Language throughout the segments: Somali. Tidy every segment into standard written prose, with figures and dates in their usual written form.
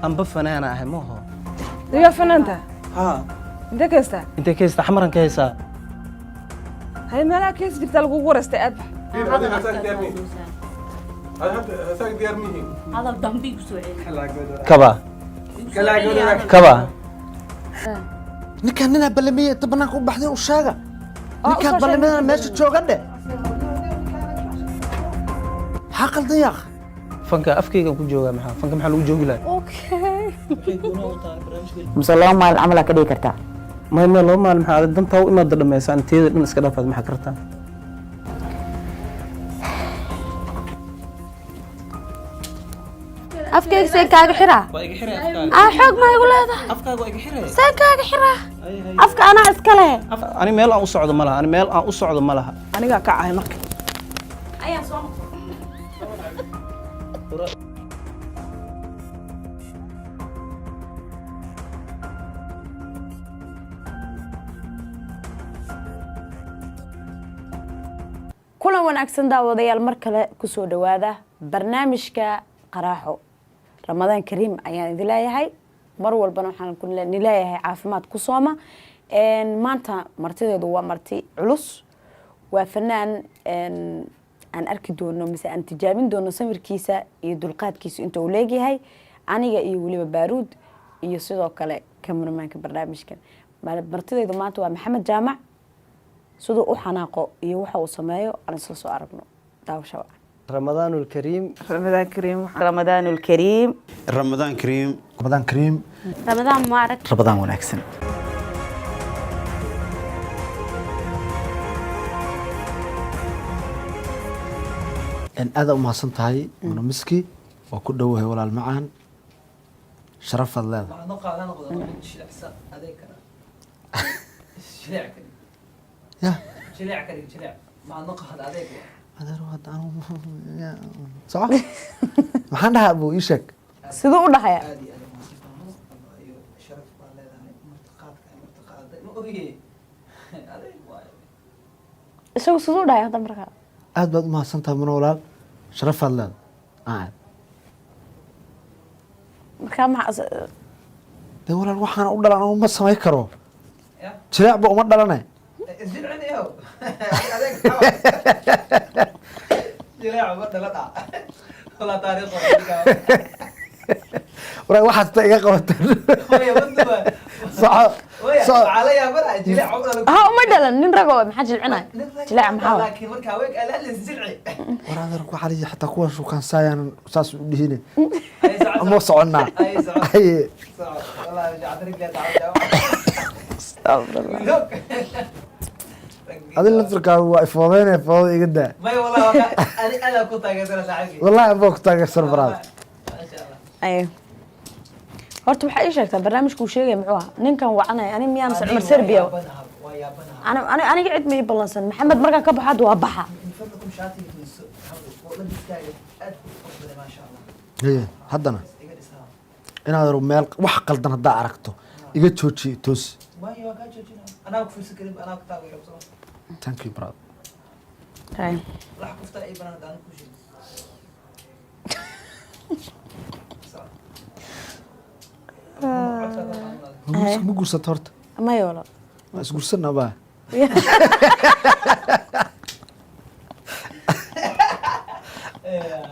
Anba fanaana ahay maaho. Digaa fanaanta? Haa. Intee ka haystaa? Intee ka haystaa? Xamaran ka haysaa. Hay, meelaha ka heesi jirtaa lagugu wareystay, aad bax. Hadal dambe igu soo celi. Kaba kaba. Ninkaan ninaa ballamiyey inta banaanka u baxday u sheega ninkaan usoo ballamadana meesha jooga dhe. Maxaa qaldan yaaq? Fanka afkaygan ku joogaa. Maxaa fanka maxaa lagu joogi lahaa? Okay. Mise 2 maalin camal aa ka dhigi kartaa? May, may, 2 maalin maxaa? Adag dantaa u imaada dhammaysa, anteeda dhan iska dhaafaad. Maxaa kartaa? Afkayga seen kaaga xiraa? Waa iga xiray afkaaga. Aa, xoog maa igu leedahay? Afkaaga waa iga xiray. Seen kaaga xiraa afka? Anaa iska leh. Ani meel aan u socdo ma laha, ani meel aan u socdo ma laha. Anigaa ka cahay marka. Ayaa soo. Kulan wanaagsan daawadayaal, mar kale kusoo dhawaada barnaamijka Qaraaxo. Ramadaan kariim ayaan idin leeyahay. Mar walbana waxaan ku nileeyahay caafimaad ku sooma. Maanta martideedu waa marti culus, waa fanaan aan arki doono mise aan tijaabin doono samirkiisa iyo dulqaadkiisa inta uu leegyahay, aniga iyo weliba Baaruud iyo sidoo kale kameramaanka barnaamijkan. Martideedu maanta waa Maxamed Jaamac. Siduu u xanaaqo iyo waxa uu sameeyo aan isla soo aragno. Daawasha wacan. رمضان الكريم. Ramadaan kariim. Ramadaan alkariim. رمضان كريم. Ramadaan kariim. Ramadaan mubaarak. رمضان wanaagsan. Aada u mahadsan tahay Muna Miski, waa ku dhowahay walaal macaan, sharafaad leedahay. Ya adeer, hadda soco, maxaan dhahaa? Buu ii sheeg. Siduu u dhahaya? Isagu siduu u dhahaya hadda markaa? Aad baad u mahadsan tahay Muna walaal, sharafaad leedahay aad. Markaa maxaa? Dee walaal, waxaana u dhalan ma samayn karo, jileecba uma dhalane. Waraa waxaas ta iga qabateen, soco soco. Ha, uma dhalan nin ragoo, maxaa jilcinaya? Jilaaca maxaa waay? War adeer, ku xaliya xataa kuwan shukaansaayaan saas u dhihine ama soconnaa. Haye. Astagfirullah. Adi laftirkaagu waa ifoodeynaya, foodada iga daa. Wallahi abaa ku taageersan baraad. Ay. Horta waxaa ii sheegtaa barnaamijka uu sheegaya muxuu ahaa ninkan wacanaya? Ani miyaan Cumar Serbiya? Aniga cid ma ii ballansan. Maxamed markaan ka baxo hadda waa baxa. Haye, haddana inaad meel wax qaldan haddaa aragto iga jooji, toosi. Thank you, brother. Ay. Ma guursato horta? Maya walaal. Ma isguursanaa baa?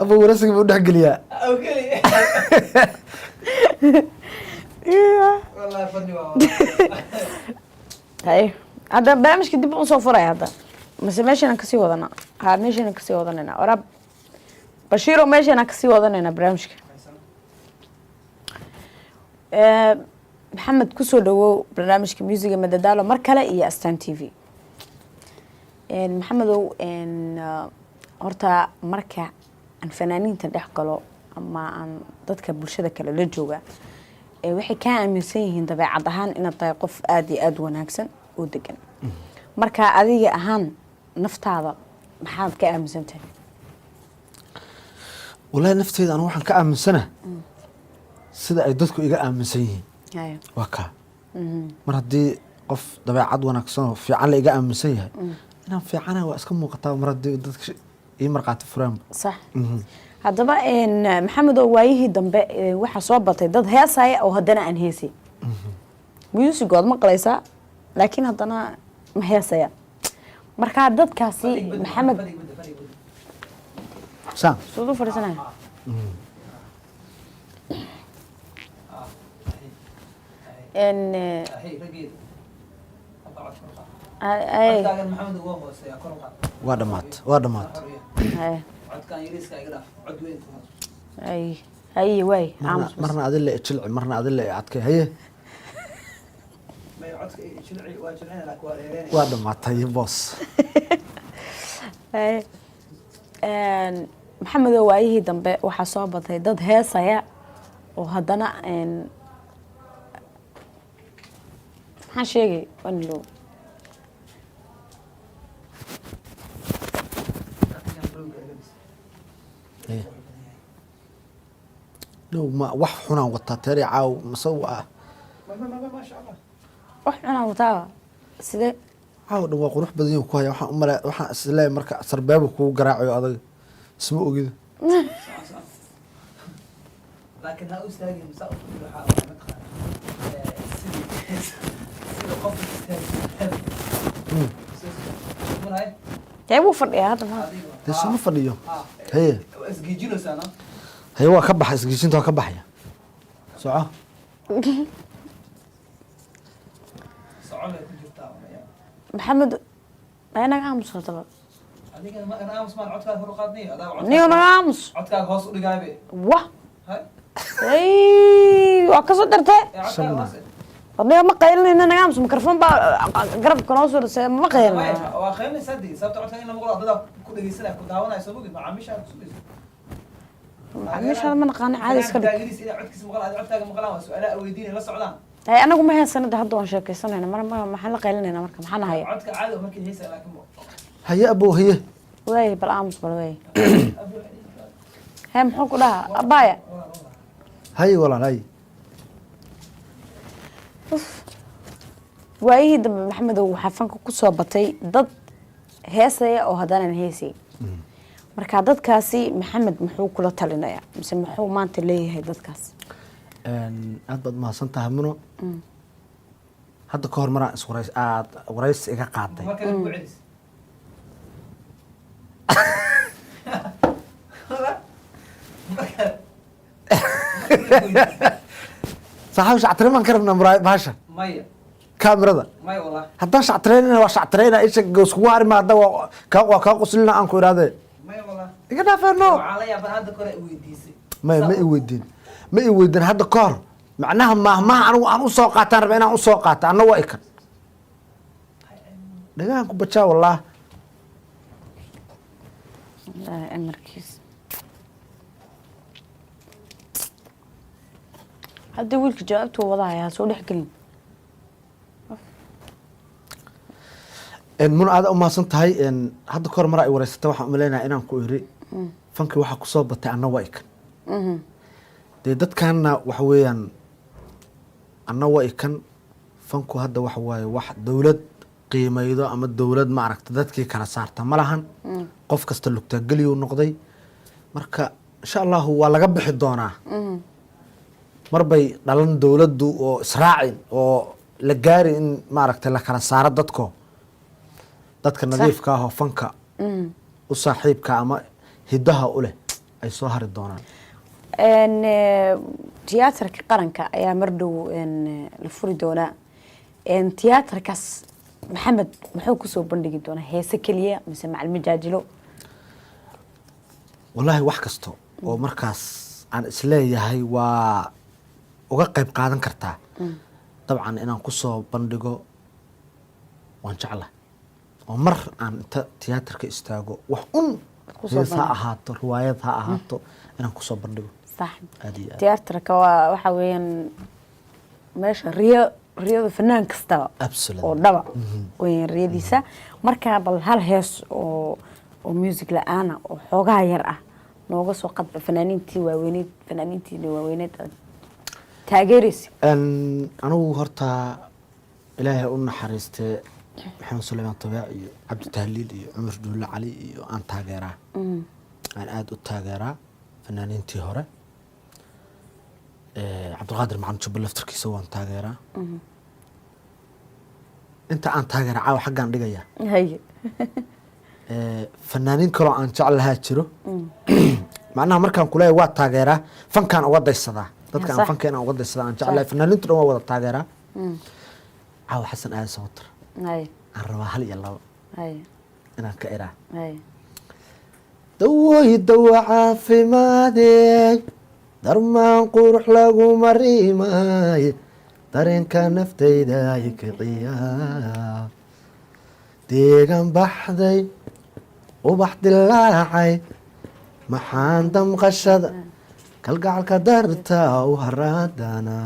Aba warasiga buu dhex geliyaa. Hay, hadda barnaamijka dib usoo furaya hadda mise meeshaan kasii wadanaa? Ha, meeshaan kasii wadanayna. Waraab Bashiiro, meeshaan kasii wadanayna barnaamijka. Maxamed, kusoo dhawow barnaamijka Muusiga Madadaalo mar kale iyo Astaan TV. Maxamedow, horta marka aan fanaaniinta dhex galo ama aan dadka bulshada kale la jooga, waxay kaa aaminsan yihiin dabeecad ahaan inaad tahay qof aada iyo aada wanaagsan oo degan. Marka adiga ahaan naftaada maxaad ka aaminsan tahay? Wallahi nafteyda anu waxaan ka aaminsana sida ay dadku iga aaminsan yihiin. Waa kaa mar haddii qof dabeecad wanaagsan oo fiican la iga aaminsan yahay, inaan fiicanahay waa iska muuqataa. Mar haddii dadka Ii markhaati fureenba. Sax. Haddaba Maxamed, oo waayihii dambe waxaa soo batay dad heesaya oo haddana aan heesay. Music waad maqlaysaa, laakiin haddana ma heesaya. Marka dadkaasi, Maxamed, Saan. Suud u fadhiisanaya. Waa dhammaat, waa dhammaat. Ay, ay, waay. Marna Aamus bas. Marna adile jilci, marna adile adkay. Haye, waa dhammaatay, boos. Ay. Maxamedow, waayihii dambe waxaa soo batay dad heesaya oo haddana maxaan sheegay? Waan iloow. Haye. No, ma wax xunaan wataa teeri caaw mase waa? Wax cunaa wataa sidee? Caaw dhan waa qurux badan yahu ku haya. Waxaan u malay, waxaan isleeyahay marka sarbeebu kugu garaacayo, adag isma ogida. Laakiin ha u istaagin saa u fadhido. Waxaa waa mataqaana sida qofka istaagi. Dee wuu fadhiyaa hadda ma? Dee suma fadhiyo. Haye. Isgiijinaysaa no? Haye, waa ka baxa isgiijinta, waa ka baxaya. Soco. Soco bay ku jirtaa. Maxamed, inaga aamus haddaba. Adigana ma aamus maan codkaaga kor u qaadnay adaa. Niyo, naga aamus. Codkaaga hoos u dhigaabe. Wah. Hay. Ay, waa kasoo dartee. Ee, codkaaga hoos. Niyo, ma qaylinayna, naga aamus. Mikrofon baa garabka noo soo dhisay, ma qaylina. Waa qaylinaysaa dee, sababta codkaaga in la maqlo, dadaa ku dhegeysanaya, ku daawanaya, soo mogid macaamiisha ku sugayso. Macaamiishaada ma naqaano, caadi iska dhig. Taageerihiisa inay codkiisa maqlaan, adiga codkaaga maqlaan, waa su'aalaha weydiinaya la socdaan. Hay, anagu ma heesana de, hadda waan sheekaysanayna. Mar ma maxaan la qaylinayna marka? Maxaan haya? Codka caadi oo markii heesaya, laakiin Haye abow, haye. Waay, bal aamus, bal waay. Hee, muxuu ku dhahaa abbaaya? Haye walaal, haye. Waayihii dambe, Maxamedow, waxaa fanka kusoo batay dad heesaya oo haddanaan heesay. Marka dadkaasi, Maxamed, muxuu kula talinayaa mise muxuu maanta leeyahay dadkaas? Aad baad mahadsan tahay, Muno. Hadda ka hor maraan iswarays aad waraysi iga qaaday. Marka ku celis. Marka Saaxiib, shactire maan ka rabnaa muraay bahasha? Maya. Kaamirada. Maya wallah. Haddaan shactireynana waa shactireyna, isha goos kugu hari ma. Hadda waa kaa quslina aan ku idhahdee. Maya wallah. Iga dhaafeeno. Waxaa la yaabaa hadda kore i weydiisay. Maya, ma i weydiin, ma i weydiin hadda ka hor. Macnaha maahmaha anigu aan usoo qaataan raba inaan usoo qaata, anna waa ikan dhagahan ku bajaa wallah. Wallaahi, amarkiis haddii wiilka jawaabtuu wadahaya ha soo dhex gelin. Mun, aada umahadsan tahay. Hadda ka hor mar ay wareysatay, waxaan umaleynaya inaan ku iri fankii waxaa kusoo batay anna waa ikan. Dee dadkanna waxa weeyaan anna waa ikan. Fanku hadda waxa waaye wax dowlad qiimaydo ama dowlad ma aragta dadkii kala saarta ma lahan. Qof kasta lugtaageliyuu noqday. Marka insha Allahu waa laga bixi doonaa. Mar bay dhalan dowladdu oo israacin oo la gaari in maaragtay la kala saaro dadko, dadka nadiifka ah oo fanka u saaxiibka ama hidaha u leh ay soo hari doonaan. Tiyaatarka qaranka ayaa mar dhow la furi doonaa. Tiyaatarkaas, Maxamed, muxuu kusoo bandhigi doonaa? Heese keliya mise macalimo jaajilo? Wallaahi, wax kasta oo markaas aan isleeyahay waa uga qayb qaadan kartaa, dabcan inaan kusoo bandhigo waan jeclahay, oo mar aan inta tiyaatarka istaago wax un Kusoo hees ha bandhigo. ahaato, riwaayad ha ahaato, inaan kusoo bandhigo. Sax. Aad iyo aad. Tiyaatarka waa waxa weeyaan meesha riyo, riyada fanaan kastaba Absolutely. oo dhaba weeyaan riyadiisa. Marka bal hal hees oo music la-aana oo xoogaha yar ah nooga soo qadba fanaaniintii waaweyneed, fanaaniintiina waaweyneed aad taageeraysa. Anigu horta Ilaahay u naxariistee. Maxamed Suleymaan Tabeec iyo Cabdi Tahliil iyo Cumar Duulle Cali iyo aan taageeraa, aan aada u taageeraa fanaaniintii hore. Cabdulqaadir Macalin Jubbe laftarkiisa waan taageeraa. Inta aan taageera caawa xaggaan dhigayaa. Fanaaniin kaloo aan jeclahaa jiro. Macnaha markaan kuleeyahay waa taageeraa, fankaan uga daysadaa dadka aan fanka inaan uga daysadaa aan jeclahay. Fanaaniintu dhan waa wada taageeraa. Caawa Xasan Aadan Samatar aan rabaa hal iyo labo inaan ka iraa. Dawoy dawa caafimaadey, darmaan qurux laguma rimaay, dareenka naftayda ay kiciyaa, deegan baxday, ubax dilaacay, maxaan damqashada kalgacalka darta u haraadana,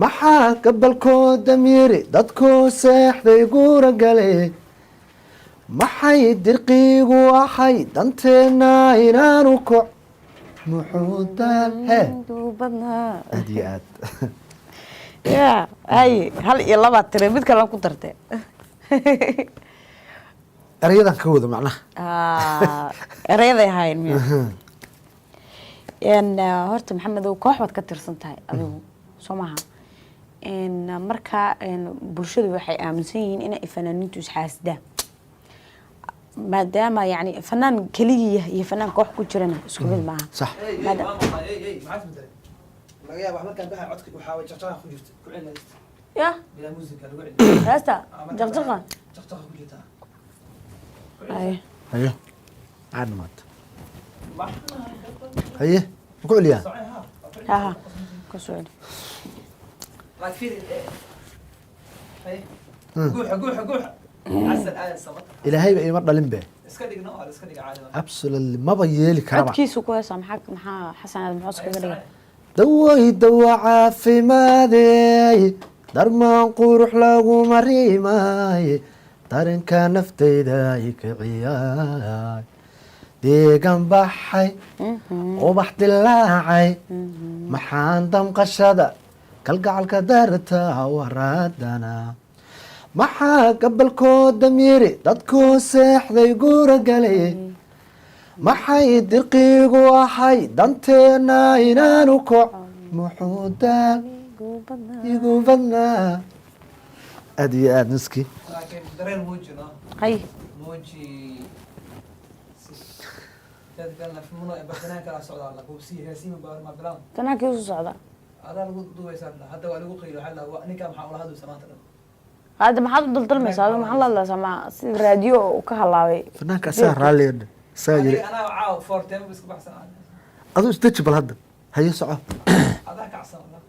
maxaa gabalkoo damyiri dadkoo seexday guura galay, maxay dirqiigu ahay danteenna inaanu koc, muxuu daal he aad iyo aad. Ya, haye, hal iyo labaad tire, mid kale ku darte. Erayadan ka wada macnaha. Ah, erayaday ahaayeen miya? Horta Maxamedow, koox baad ka tirsan tahay adigu, soo maaha? Marka bulshadu waxay aaminsan yihiin inay fanaaniintu isxaasidaan, maadaama yani fanaan keligiya iyo fanaan koox ku jirana isku mid maaha. Sax. Ey, ey, waa maqlay. Ey, ey, maxaa isbedelay? Laga yaabo wax markaan baxay codka waxaa way jaqjaqa ku jirta. Ku celin heesta. Ya. Bilaa musica lagu celin. Heesta? Ah, markaan jaqjaqa. baxay, jaqjaqa ku jirta. Ay. Haye, maxaa dhamaata? Haye, ma ku celiyaa? Socon, ha. Waa ku celin. Ha ha, ku soo celi. Like, fiiri, hey. Guuxa, guuxa, guuxa. Xasan Aadan Samatar. Ilaahayba iima dhalin be. Iska dhigno, waa la iska dhiga caadi. Absolutely, maba yeeli karaba. Codkiisu ku heesaa. Maxaa Xasan Aadan muxuu iskaga dhigay? Dawoy dawa caafimaadey, darmaan qurux laguma rimaay, dareenka naftayda ay kiciyaay, deegan baxay, ubax dilaacay, maxaan damqashada kalgacalka darta waraadana, maxaa gabalkoo damyiri dadkoo seexday guura galay, maxay dirqiigu ahay danteenna inaanu koc, muxuu daal igu badnaa. Aad iyo aad miski. Laakiin dareen muuji, no? Hay. Muuji. Dadkan muno banaanka la socdaa la bubsi heesiima baa ma bilaan. Fanaankii usoo socda. Adaa lagu duubaysaa hadda, waa lagu qaylo, waxaa la ninka maxaa ula hadlaysa maanta dhan? Hadda maxaad u daldalmaysaa adigu? Maxaad la hadlaysaa? Ma sida raadiyo uu ka halaabay. Fanaanka asaa raalliga saa yiri. Aniga anaa caaw forteema iska baxsan. Aduu isdeji bal hadda, haye, soco. Adaa kacsan wallah.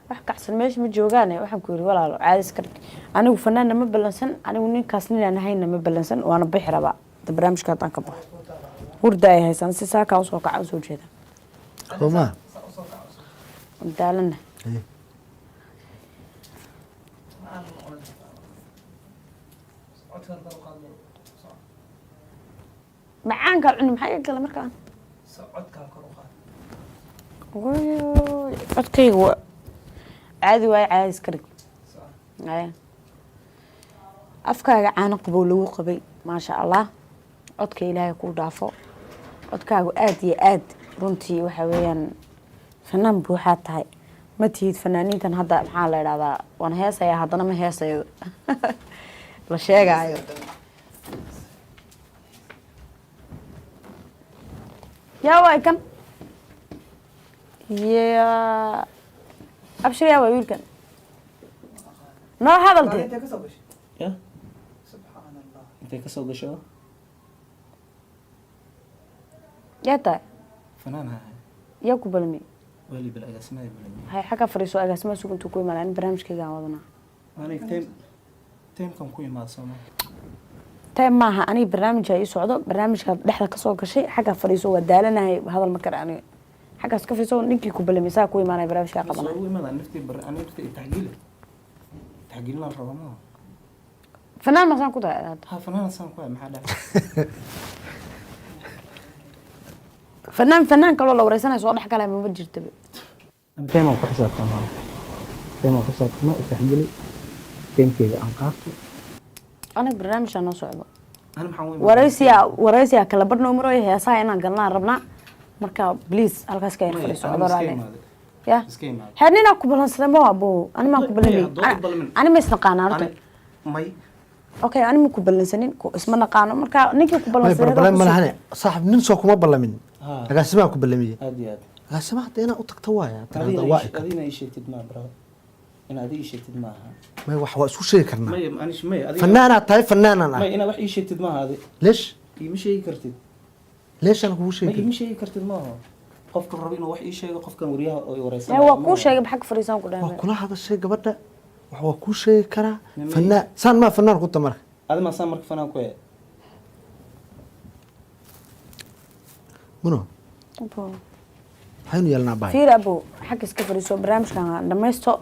Wax kacsan meesha ma joogaane. Waxaan ku yidhi, walaalo, caadi iska dhig. Anigu fanaanna ma ballansan, anigu ninkaas ninaan ahayna ma ballansan, waana bixi rabaa hadda. Barnaamijka haddaan ka baxo, hurda ay haysaan, si saakaa usoo kaca usoo jeeda. Sooma? Daalana. Haye. Ma aan oran codkan kor u qaadno. Soco. Macaankaa cuni, maxaa iga gala markaan? Codkaa kor u qaad. Wuy, codkayga waa caadi waaye, caadi iska dhig. Soco. Haya. Afkaaga caano qabow lagu qabay, maasha Allah. Codka Ilaahay kuu dhaafo. Codkaagu aad iyo aad runtii waxa weeyaan fanaan buuxaad tahay. Ma tihid fanaaniintan hadda, maxaa la idhahdaa, waan heesayaa haddana ma heesayo la sheegaayo. Yaa waay kan? Ya abshir, yaa waay wiilkan noo hadaltee? Intee ka soo gashay? Ya. Subxaan Allah. Intay kasoo gasho? Yaa tahay? Fanaan ha. Yaa ku balmi? Wali bal agaasimaha balami. Hay, xagga fadhiiso, agaasimaha sug intuu ku imaanaa in barnaamijkayga aan wadanaa. Aniga time timekan ku imaada sooma? Time maaha, aniga barnaamijka ii socdo. Barnaamijka dhexda kasoo gashay. Xagga fadhiiso, waa daalanahay, hadal ma kara aniga. Xaggaas ka fadhiiso, ninkii ku balami saa ku imaanaya, barnaamijkaa qabanaya. Soo imaada naftii bar aniga naftii taxgiil taxgiilna rabo ma. Fanaan masaan ku tahay hadda? Ha, fanaan saan ku maxaa dhacay? Fanaan kaloo la wareysanaya soo dhex galaya mama jirtaba. Time aan ku xisaabtama, time aan ku xisaabtama taxgiili. Timekeyga aan qaato. Aniga barnaamijaa noo socdo. Ani maxaan u imaaday? Waraysiyaa, waraysiyaa kala badhnoo marooy, heesaha inaan galnaan rabnaa. Marka please, halkaas ka yar Maya, fadhiiso. ani Adoo iska raali imaaday. Ya Iska imaaday. Heer ninaa ku ballansaday ma abo, ani maan ku Maya, ballamay. haddoo ku ballamin. Ani ma isnaqaana horta. May. Okay, ani ma ku ballansanin, isma naqaano. Marka ninkii ku May ballansaday barbalan ma lahane, saaxib. Nin soo kuma ballamin. Ha. Agaasimaha ku ballamiyey. Aad iyo aad. Agaasimaha hadda inaa u tagto waaya, tiraahdo Adina waa ika. Adina ii sheegtid ma brother, in adiga ii sheegtid maaha. May, wax waa isku sheegi karnaa. Maya, ani maya, adiga Fanaanaad tahay, fanaanaan ah. Maya, inaad wax ii sheegtid maaha adi. Leesh? Iima sheegi kartid. Leeshaan kugu Ma sheegi? iima sheegi kartid maaha. Qofka rabo inuu wax ii sheego, qofkan wariyaha oo i wareysan. Waa kuu sheegay, xag fadhiisaan ku Waa dhahay. kula hadashay gabadha, wax waa kuu sheegi karaa. Maya. Fanaan saan maa fanaan ku ta marka? Adi maa saan marka fanaan ku ee? Muno. Abo. Maxaynu yeelnaa, bahay? Fiir abo, xag iska fadhiiso, barnaamijkan aan dhamaysto.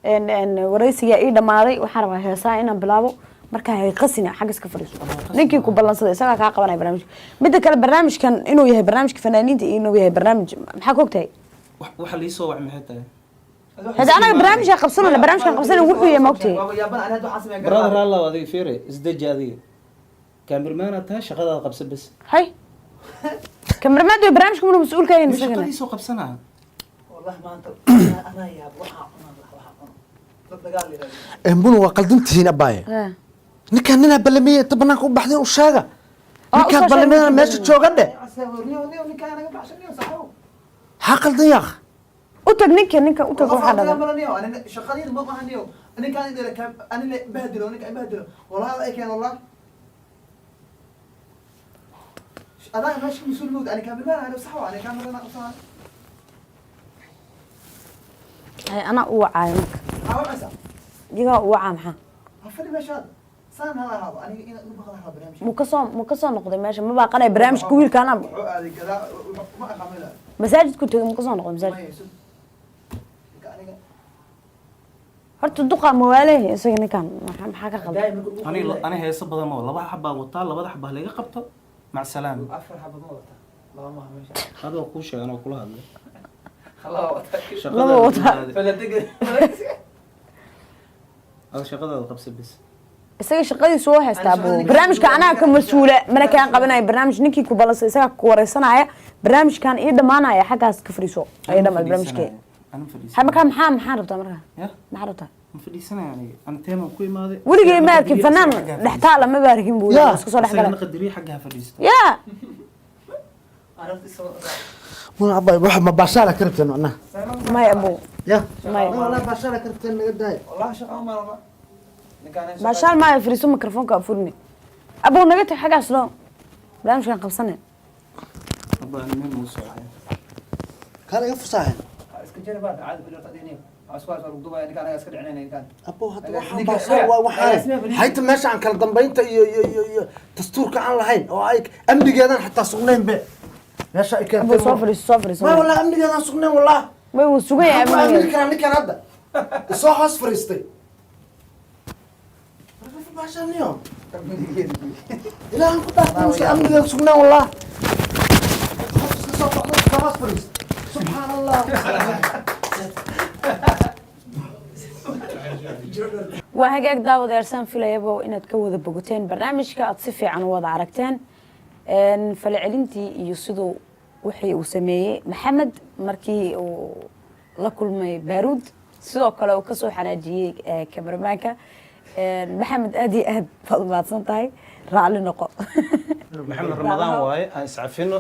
En waraysigaa ii dhamaaday, waxaan rabaa heesaha inaan bilaabo. Marka hay qasina, xag iska fadhiiso. Ninkii ku ballansaday isagaa kaa qabanaya barnaamijka. Midda kale, barnaamijkan inuu yahay barnaamijka fanaaniinta iyo inuu yahay barnaamij, maxaa ka ogtahay? Waxa lii soo wacay maxay tahay? Hada anaga barnaamijka qabsanayna, barnaamijkan qabsanayna wuxuu yahay ma ogtahay? Brother, Allah, adiga fiire, isdeji. Adiga cameraman aad tahay, shaqadaada qabsa bes. Hay, cameraman way barnaamijka muna mas-uul ka yahin Ma isagana. Shaqadiisoo qabsanaa. Wallahi maanta anaa yaab, waxaa cunaan, waxaa cuno dad dagaal yiraahdo. Muno, waa qaldantihiin, abaaye. Ninkaan ninaa ballamiyey, inta banaanka u baxdeen u sheega. Oo, Ninkaan usoo sheeg. ballamiyana meesha jooga dhe. Niyo, ninkaan naga baxshan, niyo saxo. Maxaa qaldan, yaaq? U tag ninka, ninka u tag, waxaa dhalan. Niyo ani shaqadii ma aha, niyo ninkaan ani la bahdilo, ninkaan bahdilo, wallahi ay keen, wallahi adaa meesha mas-uul moogda. Ani cameraman ani sax waa, ani cameraman qabsanaa. Hay, anaa u wacaayo marka. Maxaa wacaysaa? Iyagaa u wacaa, maxaa? Ha fadhi meeshaada, saan hala ahaado, aniga inaad ugu baqda rabaa barnaamijka. Mu kasoo noqday meesha? Ma baaqanaya barnaamijka wiilka anaa. Wuxuu aaday gadaa, ma aqaan meel aaday. Masaajidku tegay, mu kasoo noqday masaajid? Maya, sug. Ninka aniga Horta duqa mawaalehi isaga ninkan maxaa ka qaldan? Daa'im marka ugu Ani ani heeso badan oo laba xabaa wataa, labada xabaa laga qabto, mac salaam. Afar xabad ma wataa, laba maaha meesha. Adoo kuu sheegan oo kula hadlay. Laba wataa. Laba wataa. Faladega. Ada shaqadaada qabsa bes. Isaga shaqadiisu oo haystaa Ani buu. shaqadii. Barnaamijka anaa ka mas-uula, mana kaan qabanaya barnaamij. Ninkii ku balansa isagaa ku wareysanaya, barnaamijkan ii dhamaanaya, xaggaas ka fadhiiso, ay dhamaad barnaamijkee. Ani fadhiisanaya. Ha, markaa maxaa rabtaa markaa? Ya. Maxaa rabtaa? Ma fadhiisanaya aniga, ani teemaan ku imaaday. Weligay ma arkin fanaan dhextaala, ma arkin buu. Ya. Isku soo dhex galay. Isagana qadariye, xagga ha fadhiisto. Ya. Muna, abay, wax ma baashaala ka rabteen macnaha? Maya abu. Ya. Maya. Wallahi baashaala ka rabteen, naga daaya. Wallahi shaqa ma wallah ninkaan. Baashaal maaya, fariiso, mikrofoonka furni abow, naga tag xaggaas loo barnaamijkan qabsane. Abba, ani meel muu socday. Kaala iga fusaaxeen. Iska jari baa caadi ku jirta adiniyo aswaas waa lagu dubaya ninkaan, anaga iska dhicinayna ninkaan. Abo, hadda waxaan baashaal waa waxaan hayta meesha aan kala dambaynta iyo dastuurka aan lahayn oo ay amnigeedan xataa sugnayn be meesha ay keentay. Abow, soo fadhiiso, soo fadhiiso. Ma wallahi amnigeedan sugnayn, wallah. May, wuu sugaya. Maxaan ku aamini amniga. karaa ninkan hadda isoo hoos fariistay? Baashaal niyo, ilaahan ku dhaartay, mise amnigeedan sugnayn, wallah. Qof iska soo socdo iska hoos fariistay, subxaan Allah. Waa hagaag, daawadayaasaan filayaba inaad ka wada bogoteen barnaamijka, aad si fiican u wada aragteen falcelintii iyo siduu wixii uu sameeyey Maxamed markii uu la kulmay Baaruud, sidoo kale uu kasoo xanaajiyey kameramaanka. Maxamed, aad iyo aad baad umahadsan tahay, raalli noqo. Maxamed, Ramadaan waaye, aan iscafino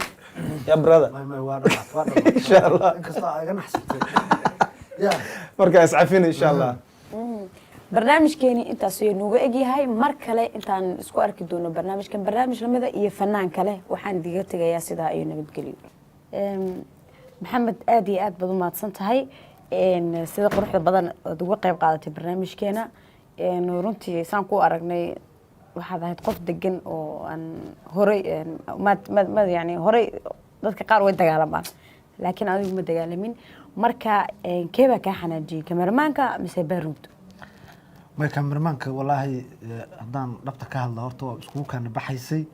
ya brother. May, waa dhamaat, waa dhamaat. Insha Allah. Inkastoo aa iga naxsatay ya. Marka iscafino, insha Allah. Barnaamijkeeni intaas ayuu nooga egyahay. Mar kale intaan isku arki doono barnaamijkan barnaamij lamida iyo fanaan kale, waxaan idiga tegayaa sidaa iyo nabadgelyo. Maxamed, aad iyo aad baad u mahadsan tahay sida quruxda badan ood uga qayb qaadatay barnaamijkeena. Runtii saan ku aragnay, waxaad ahayd qof degan oo aan horey maad maad maad yani horey dadka qaar way dagaalamaan, laakiin adigu ma dagaalamin. Marka kee baa kaa xanaajiyey, kameramaanka mise Baaruud? May, kameramaanka wallaahi, haddaan dhabta ka hadla, horta waa iskugu kaana baxaysay,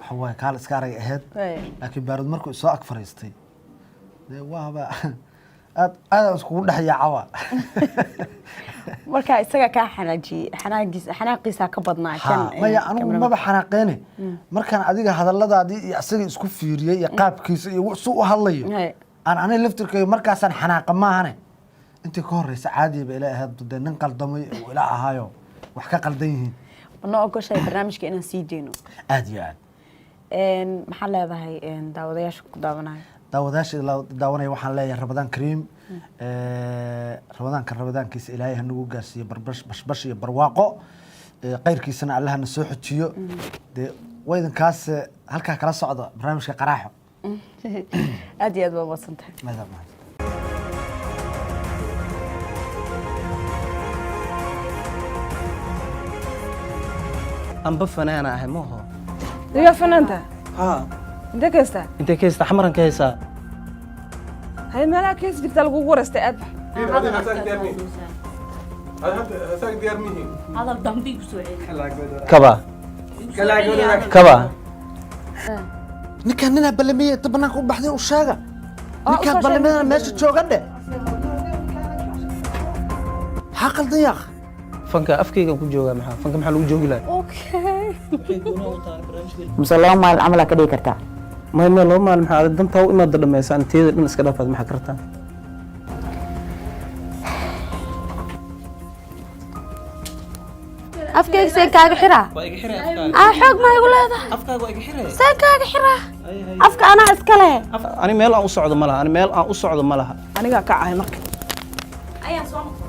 waxa waaye kaal iska arag ahayd. Laakiin Baarud markuu isoo ag fariistay, dee waaba aad aadaan iskugu dhex yaacawa. Marka isaga kaa xanaajiyey, xanaagiisa, xanaaqiisa ka badnaa kan. Ha, maya, anigu maba xanaaqeene. Markaan adiga hadalladaadii iyo asaga isku fiiriyey iyo qaabkiisa iyo su u hadlayo Hay. aan aniga laftirkayga markaasaan xanaaqa maahane, intii ka horeysa caadiya ba ila ahayd. Dee nin qaldamay oo ila ahaayo wax ka qaldan yihiin. Ma noo ogoshahay barnaamijka inaan sii deyno? Aad iyo aad. Maxaa leedahay daawadayaasha ku daawanaya? Daawadayaasha la daawanaya waxaan leeyahay Ramadaan kariim. Ramadaanka ramadaankiisa Ilaahay hanagu gaarsiiyo barbash, bashbash iyo barwaaqo. Khayrkiisana Allaha na soo xojiyo. Dee waydinkaas halkaa kala socda barnaamijka Qaraaxo. Aad iyo aad baa mahadsan tahay. Madaa mahadsan. Amba fanaana ahay maho. Digaa fanaanta? Haa. Intee ka heystaa? Intee ka haystaa? Xamaran ka haysaa. Haye, meelaha ka heesi jirtaa lagugu wareystay, aad bax. Hadal dambe igu soo celi. Kaba kaba. Ninkaan ninaa ballamiyey inta banaanka u baxday u sheega ninkaan ballamiyana meesha joogan dhe. Maxaa qaldan yaaq? Fanka afkaygan ku joogaa. Maxaa fanka maxaa lagu joogi lahaa? Okay. Mise 2 maalin camal aa ka dhigi kartaa? May, 2 maalin maxaa? Adag dantaa u imaada dhammaysaan, teeda dhan iska dhaafaad. Maxaa kartaa? Afkayga seen kaaga xiraa? Waa iga xiray afkaaga. Aa, xoog ma igu leedahay? Afkaaga waa iga xiray. Seen kaaga xiraa? Afka anaa iska leh. Ani meel aan u socdo ma laha, ani meel aan u socdo ma laha. Anigaa ka cahay marka. Ayaan soo noqon.